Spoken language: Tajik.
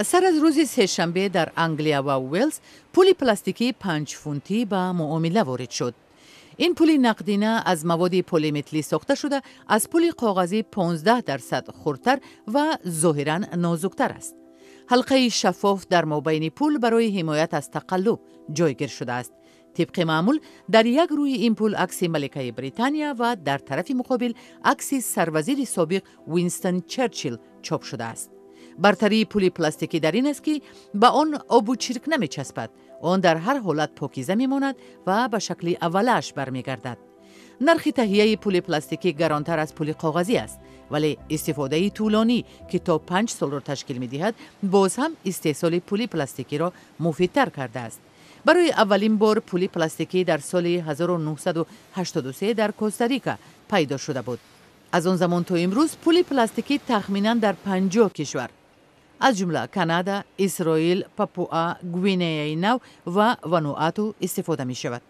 Сар аз рӯзи сешанбе дар Англия ва Уэлс пули пластикии 5 фунтӣ ба муомила ворид шуд. Ин пули нақдина аз маводи полиметилӣ сохта шуда, аз пули коғазӣ 15% хурдтар ва зоҳиран нозуктар аст. Ҳалқаи шаффоф дар мобайни пул барои ҳимоят аз тақаллуб ҷойгир шудааст. Тибқи маъмул, дар як рӯи ин пул акси маликаи Британия ва дар тарафи муқобил акси сарвазири собиқ Уинстон Черчилл чоп шудааст. Бартарии пули пластикӣ дар ин аст, ки ба он обу чирк намечаспад. Он дар ҳар ҳолат покиза мемонад ва ба шакли аввалааш бармегардад. Нархи таҳияи пули пластикӣ гаронтар аз пули коғазӣ аст, вале истифодаи тӯлонӣ, ки то 5 солро ташкил медиҳад, боз ҳам истеҳсоли пули пластикиро муфидтар кардааст. Барои аввалин бор пули пластикӣ дар соли 1983 дар Коста-Рика пайдо шуда буд. Аз он замон то имрӯз пули пластикӣ тахминан дар 50 кишвар, аз ҷумла Канада, Исроил, Папуа Гвинеяи Нав ва Вануату истифода мешавад.